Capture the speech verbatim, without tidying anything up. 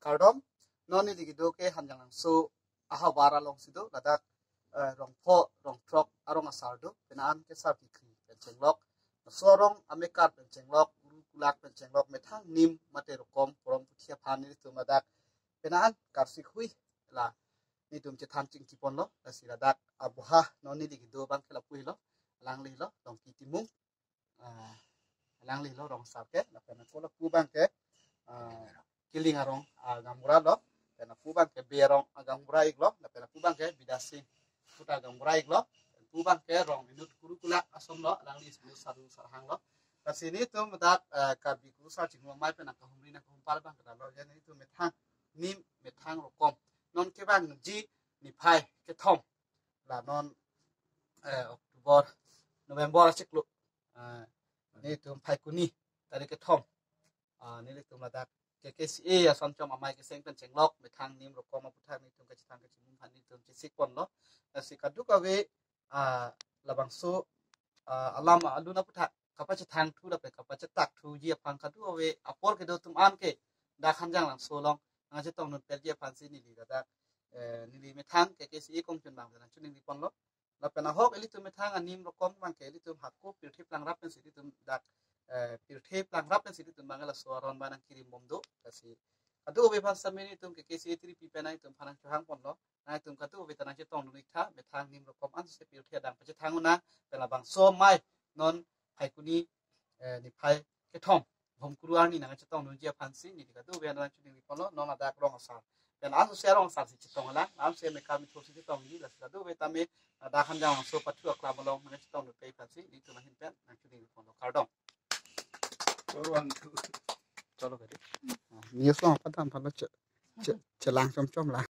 Kardom, non neli kedo ke Hanjanglangso ahavar alongsi do, ladak eh, rong pho, rong throk arong asar do, penang an ke Sarpi Kri pen chenglok, laso arong amekar pen chenglok, kuru kulak pen chenglok, methang nim mate rokom porom puthi aphan nelitum ladak penang an karsik hui la nelitum chethan chingki ponlo, lasi ladak abuha non neli kedo abang ke lapu helo, alanglilo, Longki Timung, ah, alanglilo rong asar ke, lapen ako lapu abang ke, ah, Kiling arong, ah, gaonbura lo, lapen lapu abang ke Bey arong, ah, gaonbura iklo, lapen lapu abang ke Bidya Sing Khuta gaonbura iklo, lapen lapu abang ke rong inut kuru kulak ason lo, alangli inut Saru Sarhang lo. Lasi nelitum dak, ah, Karbi Kurusar Chingrum Amei pen nangkahumri nangkahumphar abang ke dalo, ya nelitum methang nim methang rokom. Non kevangji niphai kethom, la non, eh, October, November achiklo, eh, nelitum Phaikuni tarik kethom, ah, nelitum ladak K K C A ason chom amei keseng pen chenglok, methang nim rokom aputhak nelitum kachethang kachimum aphan nelitum chesik ponlo. Lasi kadokave, ah, labangso, ah, alam alun aputhak kapachethang thu lapen kapachetak thuji aphan kadokave apor kedo atum an ke dak Hanjanglangso along nangchetong dun perji aphansi neli ladak, eh, neli methang K K C A kongchun abang nangchiningri ponlo. Lapen ahok ilitum methang anim rokom abang ke ilitum hako pirthe plangrap pensi ilitum dak, eh, pirthe plangrap pensi ilitum abang laso aron abang nangkirim bom do. Lasi kadokave aphan sitame nelitum K K C A tiri pi pen nangtum aphan nangchohang ponlo. Nangtum kadokave ta nangchetong dun iktha, methang nim rokom ansose pirthe adang pachethang un nang, pen labangso amei non Phaikuni, eh, niphai kethom, Bhomkuru arni nangchetong dunji aphansi neli kadokave nangchiningri ponlo, non ladak rong asar. Pen ansose rong asarsi chetong lang, ansose mekar methursi chetongji, lasi kadokave tame, ah, dak Hanjanglangso pathu aklam along nangchetong dunpe aphansi nelitum ahin pen nangchiningri ponlo, kardom. Cholo kadi. Ah, news along padam aphanlo che, che, chelang chom chom lang.